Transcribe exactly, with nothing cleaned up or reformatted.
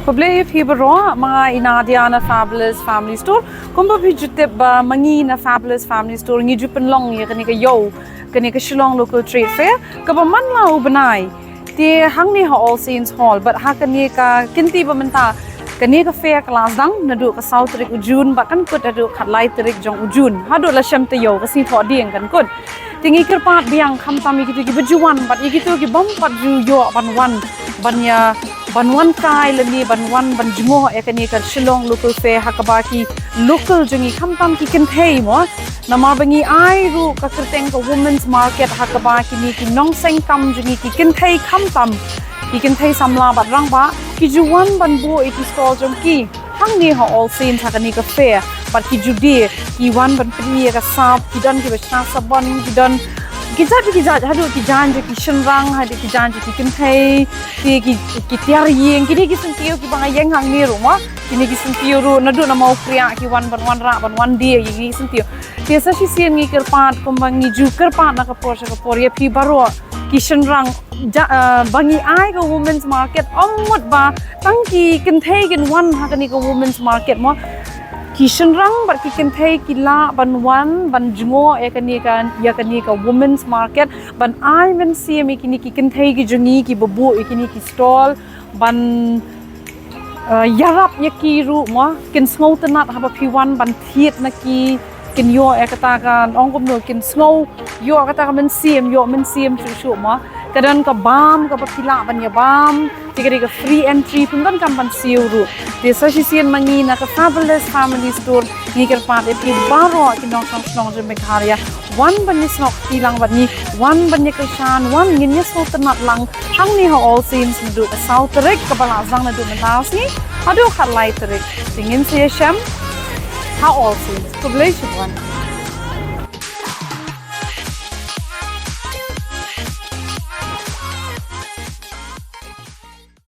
Khublei ïa phi baroh, ma nga i Nadia na Fabulous Family Store. Kumba phi ju tip ba ma ngi na Fabulous Family Store ngi ju pynlong ïa kane ka ïew, kane ka Shillong Local Trade Fair kaba man la u bnai. Te hangne ha All Saints Hall bad ha kane ka kynti ba mynta, kane ka fair ka la sdang naduh ka saw tarik u June bad kan kut haduh khatlai tarik jong u June, haduh la shem taïew, ka sngi Thohdieng kan kut. Te ngi kyrpad biang khamtam ïa kito kiba ju wan bad ïa kito ki bym pat ju ïoh ban wan, ban ïa, ban wan kai lane ban wan ban jngoh ïa kane ka Shillong Local Fair ha kaba ki local jong ngi khamtam ki kynthei mo. Namar ba ngi ai ruh ka kyrteng ka Women's Market ha kaba kine ki nongseng kam jong ngi ki kynthei khamtam, ki kynthei samla bad rangbah ki ju wan ban buh ïa ki stall jong ki hangne ha All Saints ha kane ka fair. Bad ki ju die, ki wan ban pyni ïa ka sap, ki don kiba shna sabon, ki don ki jait ki jait, haduh ki jaiñ jong ki shynrang, haduh ki jaiñ jong ki kynthei, ki, ki, ki tiar ïing, kine ki syntiew kiba nga ïeng hangne ruh mo. Kine ki syntiew ruh naduh na Mawkriah ki wan ban wanrah, ban wan die ïa kine ki syntiew. Te sa shisien ngi kyrpad kumba ngi ju kyrpad na ka por sha ka por ïa phi baroh ki shynrang, ja, eh, ba ngi ai ka Women's Market, ym mut ba tang ki kynthei kin wan ha kane ka Women's Market mo. Ki shynrang bad ki kynthei ki lah ban wan ban jngoh ïa kane ka, ïa kane ka Women's Market, ban ai mynsiem ïa kine ki kynthei ki jong ngi kiba buh ïa kine ki stall, ban, eh, ïarap ïa ki ruh mo. Kin sngewtynnat haba phi wan ban thied na ki, kin ïoh ïa kata ka, ong kumno, kin sngew ïoh kata ka mynsiem, ïoh mynsiem shuh shuh mo. Ka don ka bam kaba phi lah ban ïa bam, te ka dei ka free entry, phim donkam ban siew ruh. Te sa shisien ma ngi na ka Fabulous Family Store ngi kyrpad ïa phi baroh ki nongshong shnong jong Meghalaya, wan ban ïasnoh kti lang bad ngi, wan ban ïakyrshan, wan ngin ïasnoh tynnat lang hangne ha All Saints naduh ka saw tarik kaba la sdang naduh mynta sngi haduh khatlai tarik. Te ngin sa ïashem ha All Saints. Khublei shibun.